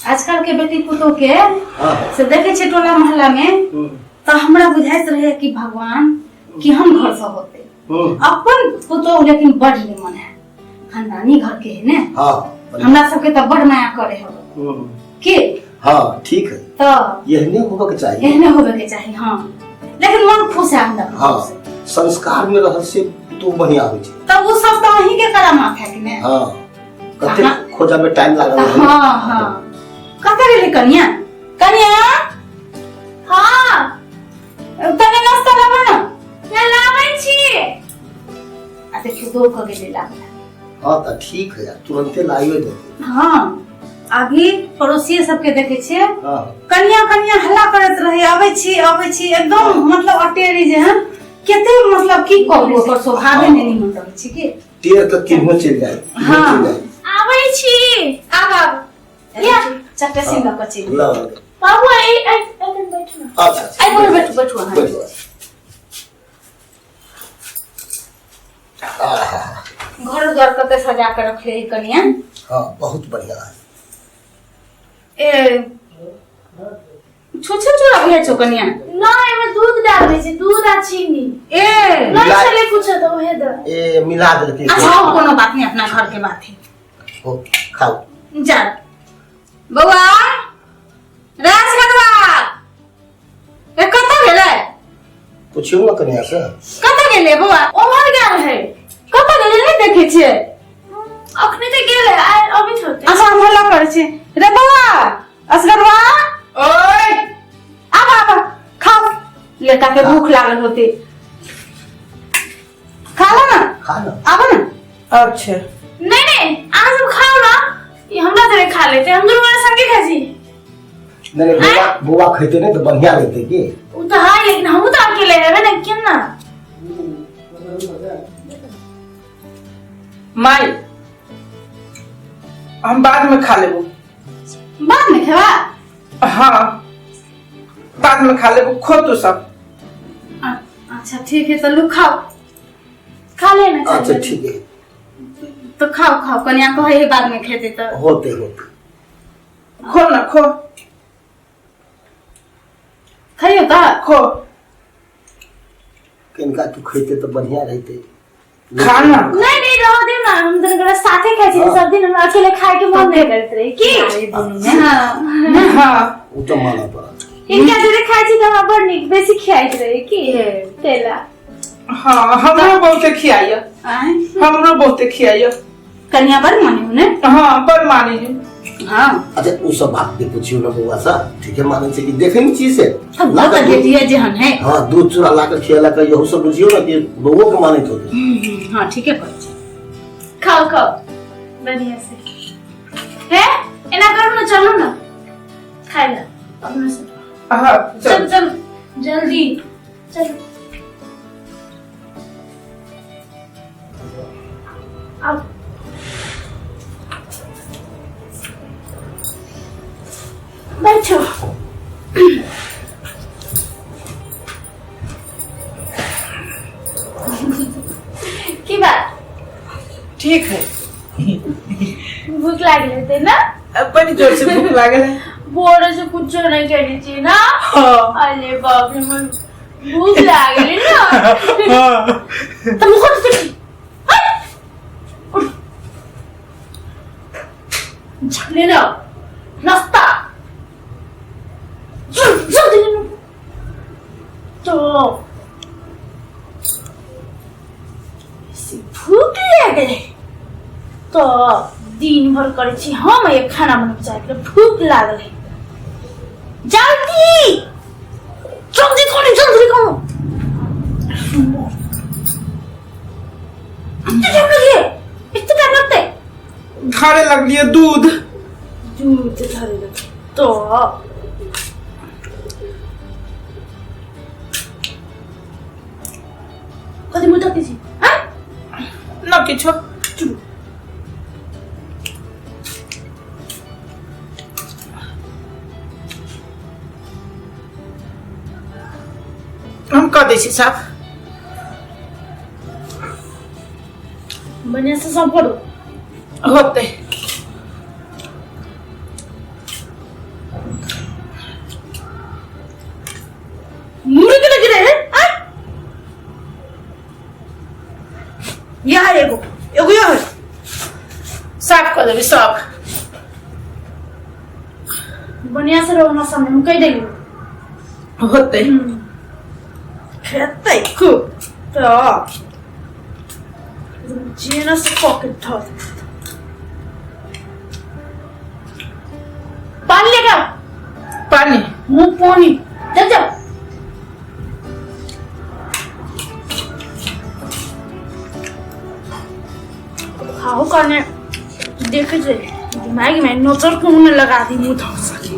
आजकल के बेटी पुतोह के हाँ से देखे छियै टोला मोहल्ला में तऽ हमरा बुझाइत रहे कि भगवान कि हम घर से होते अपन पुतोह लेकिन बड़ निमन है खानदानी घर के है ने हाँ हमरा सबके तऽ बड़ माया करे हो के हाँ ठीक है तऽ एहने होबे के चाहिए एहने होबे के चाही हाँ लेकिन मन खुश है हमरा हाँ संस्कार में रहल से तो बढ़िया होइ छै तब वो सब तऽ अहीं के करामात है कि ने हाँ कते हाँ। खोजा में टाइम लागल रहै। हाँ हाँ कतऽ गेलै कनिया कनिया हाँ तनी नाश्ता लाबऽ ने ना लाबै छी आ देखियौ दौड़ कऽ गेलै लाबऽ हाँ तऽ ठीक है यार तुरंते लाइयो देते हाँ अभी पड़ोसिए सबके देखे छियै हाँ कनिया कनिया हल्ला करैत रहे अबै छी अबै छी एकदम मतलब अटेरी जेहन कते मतलब की कहू ओकर स्वभावे नहि निमन रहै छै की टेर के केहनो चलि जाए केहनो हाँ। चलि जाए आबै छी आब आब या। चट्टे सिंह लऽ कऽ चलि ल बाबू आई आई एखन बैठू ना अच्छा अच्छा आइ बोल बैठू बैठू अहाँ बैठो आहा, घर द्वार कते सजा के रखले है कनिया हाँ बहुत बढ़िया है ए छुछे चूड़ा बुझाइ छौ कनिया ना एमे दूध डाल दै छी दूध आ चीनी ए नहीं छलै कुछो तऽ उहे दे ए मिला देलकै अच्छा हो कोनो बात नहीं अपना घर के बात है हो खाओ जा बौआ राज बौआ ए कतऽ गेलै पुछियौ ने कनिया से कतऽ गेलै बौआ ओम्हर गेल है कतऽ गेलै नहि देखै छियै अखने तऽ गेल है आइ अबैत होतै अच्छा हम हल्ला करै छी रे बौआ असगरवा ओए आब आब खाओ लड़का के भूख लागल होते खा लो ना खा ना आबो ना अच्छा नहीं नहीं अहाँ सब खाओ ना ई हमरा जरे खा लेते हम दुनू गोरा संगे खाइ छी नहीं नहीं बौआ बौआ खेते नहीं तो बढ़िया रहते की उ तऽ है लेकिन हमहूँ तऽ अकेले हेबै ने केना माई हम बाद में खा लेबो बाद में खेबा हाँ बाद में खा लेबो खो तू सब अच्छा ठीक है तो लू खाओ खा लेना खा अच्छा लेना। ठीक है तो खाओ खाओ कनिया कहे है बाद में खेते तो होते होते खो ना खो खाइयो तो खो किनका तू खेते तो बढ़िया रहते खा ना नहीं नहीं रहो दे ना हम दोनों गोरा साथे खाइ छी हाँ। सब दिन हमरा अकेले खाए के मन नहीं करत रहे की हाँ हाँ वो तो माना पड़त इनका जरे खाइ छी तऽ हमरा बड़ नीक बेसी खियाइत रहे की तेला हाँ हमरो बहुते खियाइयो आँय? हमरो बहुते खियाइयो कनिया बड़ मानी हो ने हाँ बड़ मानी है हाँ अच्छा वो सब बात नहीं पूछियो ना बउआ सा ठीक है माने छै कि देखे नहीं चीज से अब वो लाकर तो दूध- बेटिया जेहन है हाँ दूध चूड़ा लाकर खियाला कर यहू सब बुझियो ना कि बउओ के मानैत होते हाँ ठीके कहै छै खाओ खाओ बढ़िया से है एना करू ना चलू ना खाइ ला अपने से हाँ चल चल चल जल्दी चल अब बैठो की बात ठीक है भूख लागल हेतै ना बड़ी जोर से भूख लागल है भोरे से कुछो नहीं खेने छी ना हाँ अरे बाप रे मन भूख लागल ना हाँ तो मुख से ले लो नाश्ता जल्दी जल्दी ले लो तो से भूख लागल तो दिन भर करै छी हम ये खाना बनबै चाहे भूख लागल है जल्दी जल्दी करू जल्दी करू इतने टाइम लगे इतने टाइम लगते घरे लगलिए दूध दूध धरे लगे तो कथी मुँह तकै छी आँय न किछो चुप हम कऽ दै छी साफ बढ़िया से सब करू होतै यह एगो एगो यह साफ कऽ देबै सब। बढ़िया से रहो ना सामने हम कह देली। होतै। खेतै खूब। तो जेना से पॉकेट धर पानी लेकर आओ। पानी। मुंह पानी चल जाओ। खाओ खाने देखे जे दिमाग में नजर को न लगा दी मुंह धो सके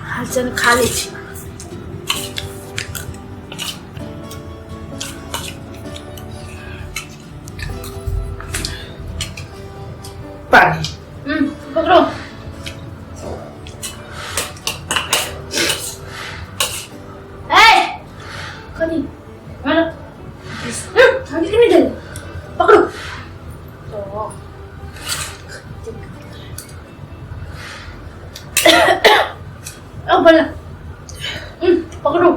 हाल चल खा ले छी। पानी। पकड़ो। ए कनी मारो थाली क्यों नहीं दे पकड़ो तो अब बोला पकड़ो।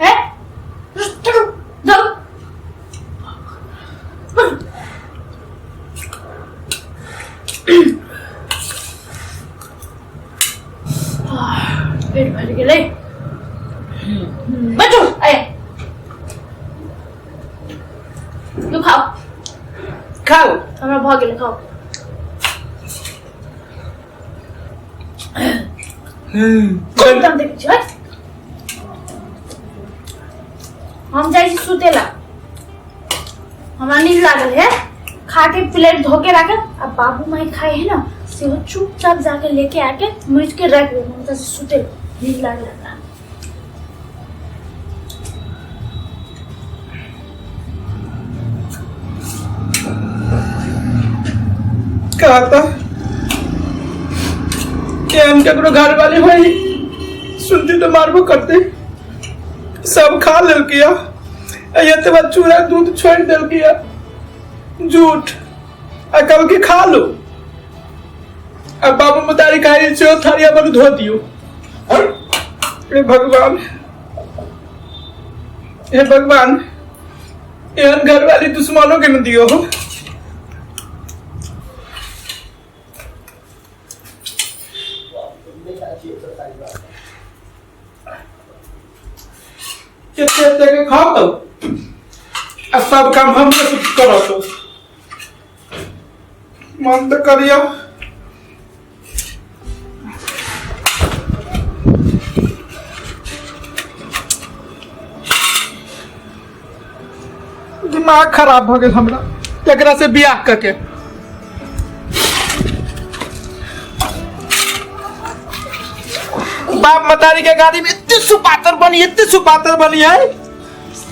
ए चलो जाओ। पेट भर गेलै। बैठो आए तू खाओ। खाओ। हमरा भऽ गेलै खाओ। कोन दाम देखै छियै? हम जाइ छी सुते ला हमरा नींद लागल है। खा के प्लेट धो के राखब आ बाबू माई खाए है ना सेहो चुपचाप जाके लेके आके मिर्च के रख दे। हम जाइ छी सुते ला नींद लागल हमरा। कहता कि हम केकरो घर वाली होई सुनती तो मारबो करते। सब खा लेलकिया एते बार चूड़ा दूध छोड़ देलकिया झूठ आ कल के खा लो। अब बाबू मुतारी खाई छो थारिया पर धो दियो। हे भगवान हे भगवान एहन घर वाली दुश्मनों के न दियो हो। एते एते के खाओ तो आ सब काम हम करो तो मन तो करियो। दिमाग खराब भ गेल हमरा एकरा से बियाह करके। बाप मतारी के गाड़ी में एते सुपातर बनी एते सुपातर बनी है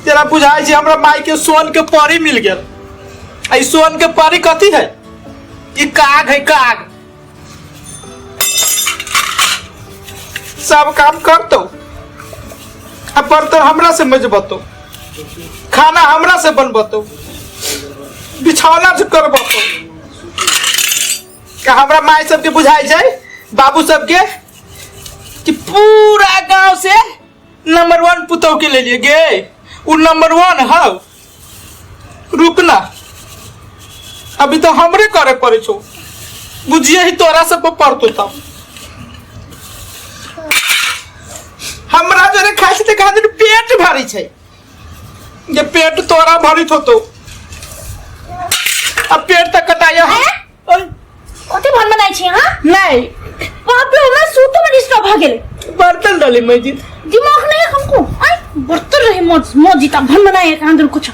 तेरा बुझाई छै हमरा माई के सोन के परी मिल गेल। आ ई सोन के परी कथी है? ई काग है काग। सब काम करतो आ बर्तन हमरा से मजबतो खाना हमरा से बनबतो बिछौना से करबतो। का हमरा माई सबके बुझाई छै बाबू सबके कि पूरा गांव से नंबर 1 पुतोह के ले लिए गे उ नंबर 1 हौ। रुकना अभी तो हमरे करे पड़े छो बुझिए ही तोरा सब पर पड़तो तब। हमरा जरे खाइ छै तऽ कहाँ दिन पेट भरी छै जे पेट तोरा भरित होतो अब पेट तक कटाया हम। कथी भन बनाइ छी अहाँ? नहीं बाप रे हमरा सूतो में डिस्टर्ब भ गेलै। बर्तन डली मजी दिमाग नहीं है हमको। आई बर्तन रहे मौज मौजी ता भन बनाए कहाँ दिन कुछ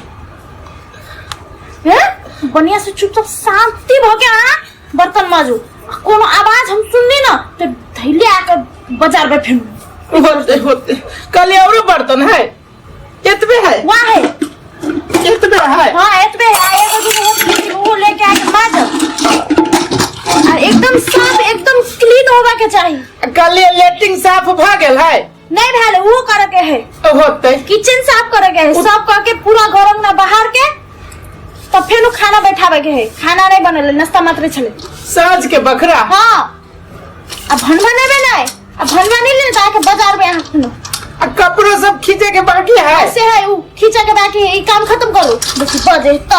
हैं बढ़िया से चुपचाप शांति भ के अहाँ बर्तन माजू। कोनो आवाज हम सुननी ना तो धैले आकर बाजार में फेंकू। होते होते कल और बर्तन है एतबे है वाह है एतबे है। हाँ एतबे है एगो दूगो वो लेके आके माजब आ एकदम साफ एकदम क्लीन होबा के चाही। कल लेटिंग साफ भ गेल है? नहीं भेल वो करे के है। होते किचन साफ करे के है सब करके पूरा घर अंगना बाहर के तब फेर उ खाना बैठावे के है। खाना नहीं बनल नाश्ता मात्र छले साँझ के बखरा। हाँ आ भनवा नेबे नहीं आ भनवा नहीं ले जाके बाजार में अहाँ सुनो। आ कपड़ो सब खींचे के बाकी है। से है उ खींचा के बाकी है, ई काम खत्म करू बेसी बजे त।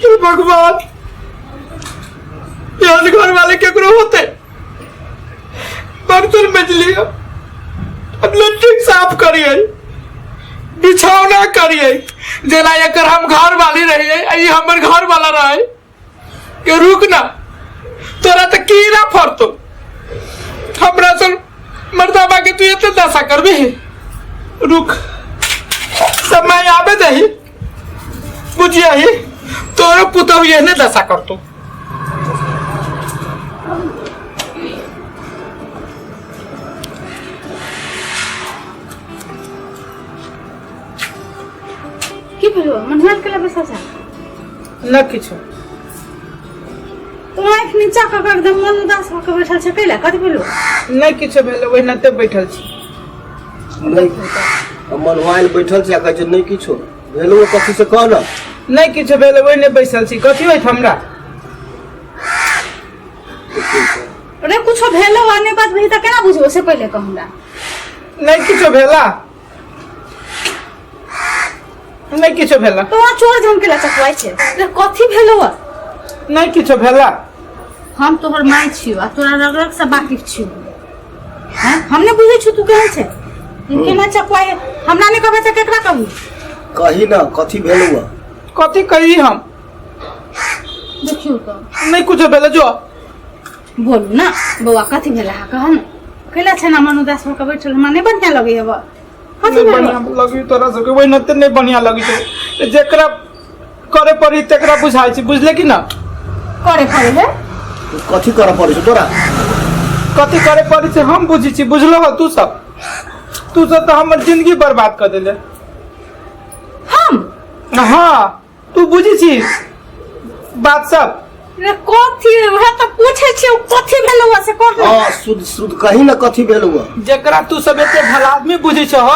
हे भगवान, एहन घर वाले केकरो होते? बर्तन मजलिए, अब लैट्रिन साफ करिए, बिछौना करिए, जेना एकर हम घर वाली रहिए आ ई हमर घर वाला रहे। के रुक ना, तोरा तऽ कीड़ा फड़तो। हमरा सन मर्दाबा के तू एते दशा करबी? रुक, समय आबे दही, बुझिया ही तोरो पुतहु एहने दशा करतो। की भेलो मनहाल के बैसल छ? न किछु। तू आँखि नीचा कऽ के एकदम मन उदास भऽ के बैठल छै, कैला? कथी भेलो? नहि किछु भेल, ओहिनाते बैठल छी। नहि, मनवाइल बैठल छै आ कहै छै नहि किछो भेलो। कथी से कह न। नहि किछु भेल, ओहिने बैसल छी। कथी होइत हमरा? अरे कुछो भेलो आ नहि बात भेल तऽ केना बुझबो से पहिले कह हमरा। नहि किछु भेला, नहि किछु भेला। तो वहाँ चोर झमके ला चकवाइ छै। अरे कथी भेलो आ? नहि किछु भेला। हम तोहर माय छियो आ तोरा रग रग से वाकिफ छियो। हैं, हम नहि बुझै छियो तू केहन छै। तू केना चकवाइ? हमरा नहि कहबै तऽ केकरा कहू? कही न, कथी भेलौ आ? कथी कही हम? देखियौ तऽ। नहि कुछो भेलै, जो। बोलू ना बौआ, कथी भेला? है कह ने, कैला छै ना मन उदास भऽ के बैठल? हमरा नहि बढ़िआँ लगैया बा। कथी नहि भेल? बढ़िया लगी तोरा सबके, ओहिनाते नहि बढ़िया लगी छौ। जेकरा करे पड़ी तेकरा बुझाइ छै, बुझले कि ना? करे पड़े है? कथी करऽ पड़ै छौ तोरा? कथी करे पड़ी छै हम बुझै छी, बुझलो हो? तू सब तऽ हमर जिंदगी बर्बाद कर देले। हम? हाँ, तू बुझै छी बात सब? रे कथी? वएह तऽ पूछै छियै, कथी भेलौ से कह। हाँ, शुद्ध शुद्ध कही न, कथी भेलौ आ? जेकरा तू सब एते भला आदमी बुझै छह,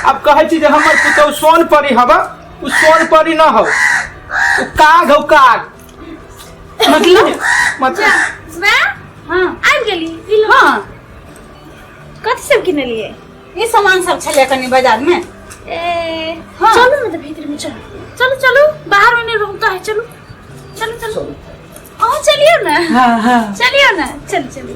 अब कहै छी जे हमर पुतहु सोन परी हवा, उ सोन परी न हौ, उ काग हौ, काग। मतलब? मतलब। माय। हाँ। आबि गेली ई लो। हाँ। कथी सब किनलियै? ई सामान सब छलै कनि बाजार में। ए हाँ। चलू ने तऽ भीतर में, चलू चलू चलू, बाहर में नहीं रुकता है, चलू चलू चलू। अहाँ चलियौ ने। हाँ हाँ। चलियौ ने, चलू चलू।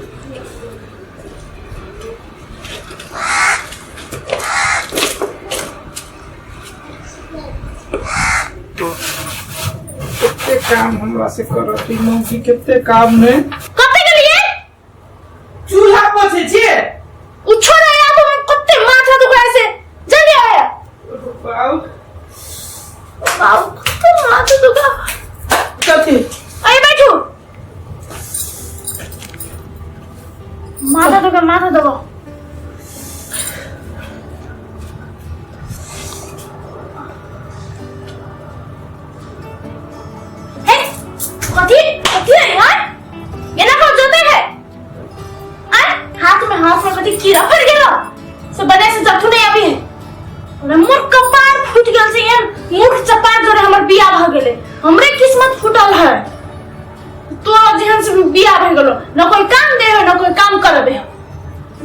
कते काम हमरा से करत ई मौगी, कते काम ने। कते गेलियै? चूल्हा पोछे छियै। उ छोड़ा आब, हम कते माथा दुखाय से, जल्दी आया। बाबू। बाबू, कते माथा दुखा। कथी? अरे बैठू, माथा दुखा, माथा दबाओ। हे, कथी कथी है यार? ये ना कौन जोते है? आय हाथ में कथी कीड़ा पड़ गेलो से बने से जठू नहीं अभी है। अरे मोर कपार फूट गेल से, एहन मूर्ख चपाट जोरे हमर बियाह भ गेले। हमरे किस्मत फूटल है, तो जेहन से बियाह भ गेलो, न कोई काम दे है न कोई काम करबे है।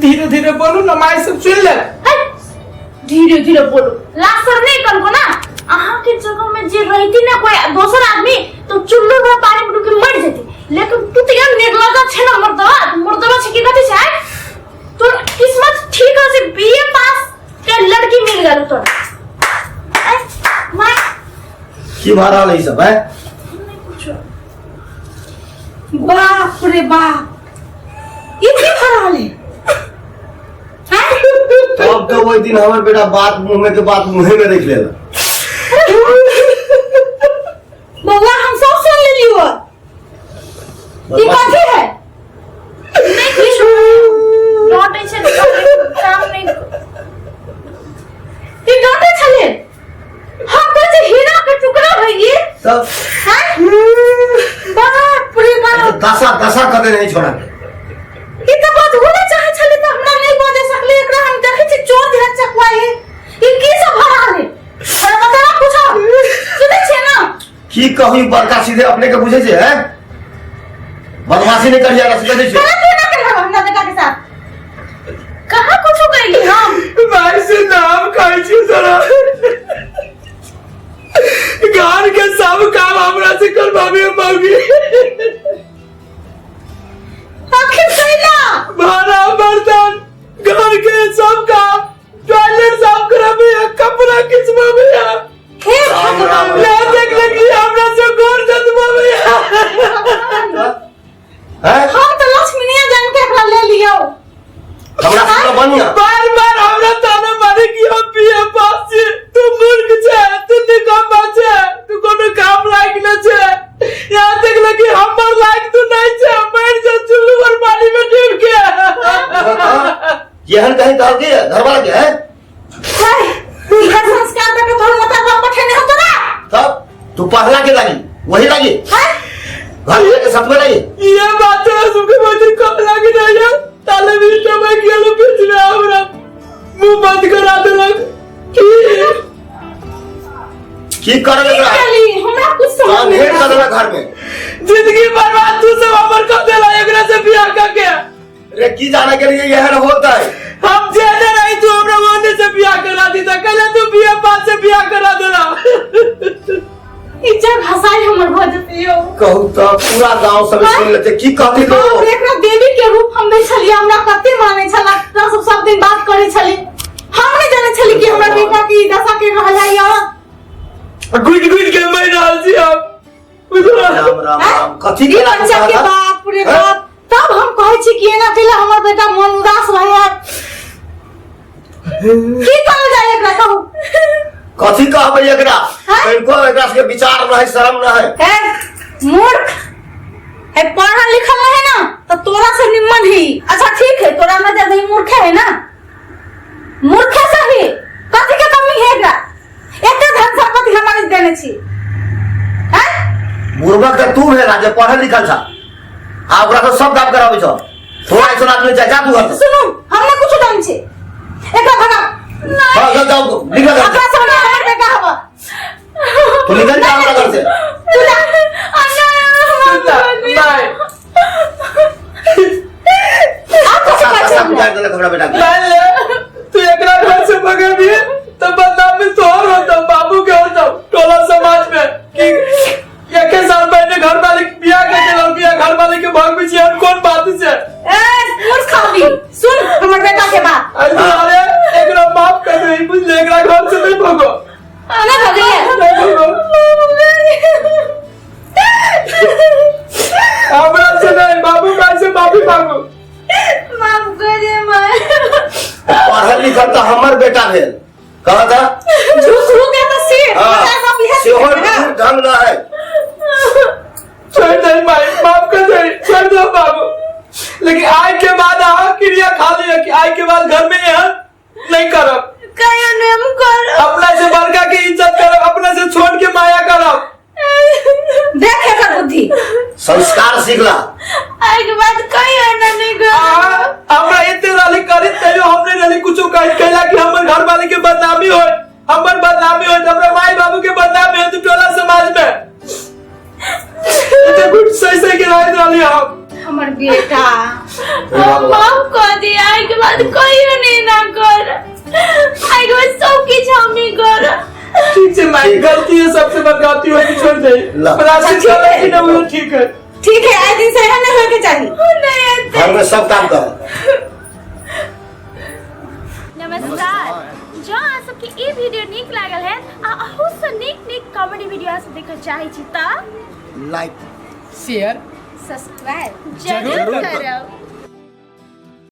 धीरे धीरे बोलू न, माय सब सुन ले। है, धीरे धीरे बोलो, लासर नहीं कनको ना। अहाँ के जगह में जे रहती ना कोई दोसर आदमी तो चुल्लू भर पानी में डूब के मर जेती, लेकिन तू तो यार निर्लज्ज छे ना मर्दवा, मर्दवा छे की कथी छै? तोर किस्मत ठीक है से बीए पास के लड़की मिल गेल तोरा। ऐ, माय। की भऽ रहल है ई सब है? नहीं पूछो। बाप रे बाप, ई की भऽ रहल है? हैं? तब तो ओहि दिन हमर बेटा बात मुंह में के बात मुंहे में रख लेला। बौआ, हम सब सुन लेलियो। ई कथी है? नहीं कुछ डांटे छे, काम नहीं। ई डांटे छले? हम कहै छी हीरा के टुकड़ा है ई। तब। हैं? बाप रे बाप। दशा दशा कऽ देने है छोड़ा के। ई तऽ बजबो नहि चाहै छलै तऽ हमरा नहि बजे सकलै। एकरा हम देखै छी चोर ध्यान चकुआई है। ई की सब भऽ रहल है? अरे बता, पूछो, सुनै छियै ना? की कहू, ई बड़का सीधे अपने के बुझे छै है, बदमाशी नहीं करिया, रस दे छै। केना केना केना हमरा देखा। करो। घर के सब काम हमरा से करवावे मौगी। आखिर कैला भाड़ा बर्तन घर के सब काम, टॉयलेट साफ करावे, कपड़ा खिंचवावे। हे भगवान, ना देख लगी हमरा से गोर जतवावे। हैं? हम तो लक्ष्मीनिया जान के एकरा ले लियो। हमरा से बढ़िया बार बार हमरा ताना मारे कि हम बीए पास छी, तू मूर्ख छे, तू निकम्मा छे, तू कोनो काम लायक न छे। यहाँ तक लगी हमर लायक तू नहीं छे, मर जा चुल्लू और पानी में डूब के। एहन कहीं कहल के घरवाला के है? हाय, इहे संस्कार दे के तोहर माता बाप पठेने होतो ना? तब तू पढ़ला के लागी वही लागी हैं? घर के सतमे लागी। ये बात है सबके मुझे कम लागी नहीं है। ताले भी टमा किया लो बीच में हमरा मुंह बंद करा देलक। की करल एकरा? चली हमरा कुछ समझ नहीं ढेर कर देला घर में। जिंदगी बर्बाद तू सब हमर कर देला एकरा से बियाह करके। रे की जाने के लिए एहन होता है? हम जेने रही तू हमरा ओने से बियाह करा दी था, कहला तू बियाह पास से बियाह करा देला। इज्जत हसाई हमर भ जतियो। कहू तो पूरा गांव सब सुन लेते की कहती बाप लोग। रे, एकरा देवी के रूप हम नहीं छलिए, हमरा कते माने छला, तोरा सब सब दिन बात करे छली। हम नहीं जाने छली कि हमरा बेटा की दशा के रहल है औरत। गुट गुट के मर रहल छी हम। बुझला? राम राम राम, कथी ई के बच्चा के बाप रे बाप। तब हम कहै छी कि एना कैला हमर बेटा मन उदास रहे। की करल जाय एकरा कहू? कथी कहबै एकरा? हैं? कनिको एकरा सबके विचार रहे, शरम रहे। हे मूर्ख, हे पढ़ल लिखल रहे ना तो तोरा से निम्मन ही। अच्छा ठीक है, तोरा नजर में मूर्खे है ना, मूर्खे सही कथी के कमी है एकरा? एते धन संपत्ति हमारे देने छी। हैं? बुड़बक तऽ तू भेला जे पढ़ल लिखल छा आ ओकरा से सब काम कराबै छौ। थोड़ा ऐसा आदमी चाहे जा तू घर से। सुनू, हमने कुछ जान छी, एकरा भगा। हाँ, जाओ, जाओ, निकल घर से। एकरा से हमर बेटा हवा। तू निकल जा हमरा घर से। तू जा। बाय। आप कुछ सब कर सब बुझा देलक हमरा बेटा के। मान ले तू एकरा घर से भगेबी तो बदनामी तोहर होतो, बाबू के होतो, टोला समाज में कि एके साल पहले घर वाले के बियाह कर देलक, बियाह घर वाले के भाग में छियन कौन बात छै? ए मूर्ख खाली सुन हमर बेटा के बात। अरे अरे एकरा माफ कर दे, बुझले, एकरा घर से नहीं भगो। नहीं भगलिए। नहीं भगो। हमरा से नहीं, बाबू भाई से माफी मांगो। माफ कर दे मां। पढ़ल लिखल तऽ हमर बेटा भेल कहा था। झूठ के तो सिर हाँ, बच्चा सब इहे सेहो सिखेगा ना। ढंग न है। छोड़ दे भाई, माफ कर दे, छोड़ दो बाबू। लेकिन आय के बाद अहाँ क्रिया खा लिया कि आय के बाद घर में एहन नहीं करब। कहियो नहीं हम करब। अपना से बड़का के इज्जत करब, अपना से छोट के माया करब। देख एकर बुद्धि। संस्कार सीखला। आय के बाद कहियो ना नहीं करब। हमरा एते रहली करी तैयो हम नहीं रहली कुछो कह कैला कि हमर घर वाले के बदनामी होय, हमर बदनामी होय, हमरा माई बाबू के बदनामी होय टोला समाज में। एते कुछ सही सही के रहत रहली हम। हमर बेटा हम माफ कर दिया, आय के बाद कहियो नहीं ना कर। आय के बाद सब किछ हम ही कर। ठीक से माई गलती है, सबसे बड़ गलती होगी, छोड़ दे। ला। प्रायश्चित अच्छा, ठीक कर है। कि ना वो ठीक है। ठीक है, आए दिन से एहन नहीं होए के चाही। नहीं घर में सब काम कर। नमस्कार, जँ अहाँ सबके ई वीडियो नीक लागल है आ अहू से नीक नीक कॉमेडी वीडियो अहाँ सब देखऽ चाहै छी तऽ लाइक शेयर सब्सक्राइब जरूर जरूर करब।